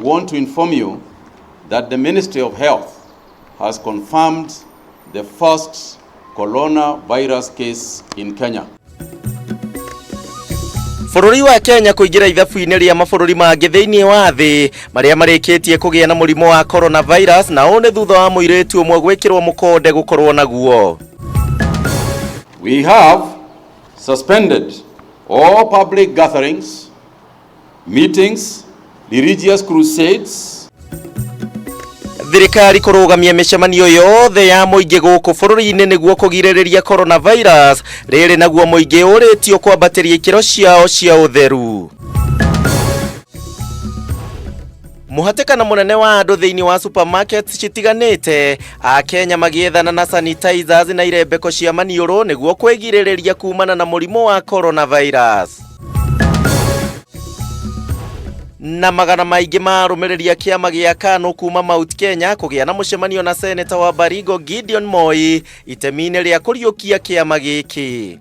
want to inform you that the Ministry of Health has confirmed the first coronavirus case in Kenya. Bũrũri wa Kenya kũingĩra ithabu-inĩ rĩa mabũrũri mangĩ thĩinĩ wa thĩ marĩa marĩkĩtie kũgĩa na mũrimũ wa coronavirus na ũũ nĩ thutha wa mũirĩtu ũmwe gwĩkĩrwo mũkonde gũkorwo naguo. We have suspended all public gatherings, meetings, religious crusades, Thirikari kũrũgamia mĩcemanio yothe ya mũingĩ gũkũ bũrũri-inĩ nĩguo kũgirĩrĩria coronavirus rĩrĩ naguo mũingĩ ũrĩtio kwambatĩria ikĩro ciao cia ũtheru. Mũhatĩkano mũnene wa andũ thĩinĩ wa supermarkets citiganĩte Akenya magĩethana na sanitizers na irembeko cia maniũrũ nĩguo kwĩgirĩrĩria kumana na mũrimũ wa coronavirus. Na magana maingĩ ma arũmĩrĩri a kĩama gĩa KANU kuma Mount Kenya kũgĩa na mũcemanio na seneta wa Baringo Gideon Moi itemi-inĩ rĩa kũriũkia kĩama gĩkĩ.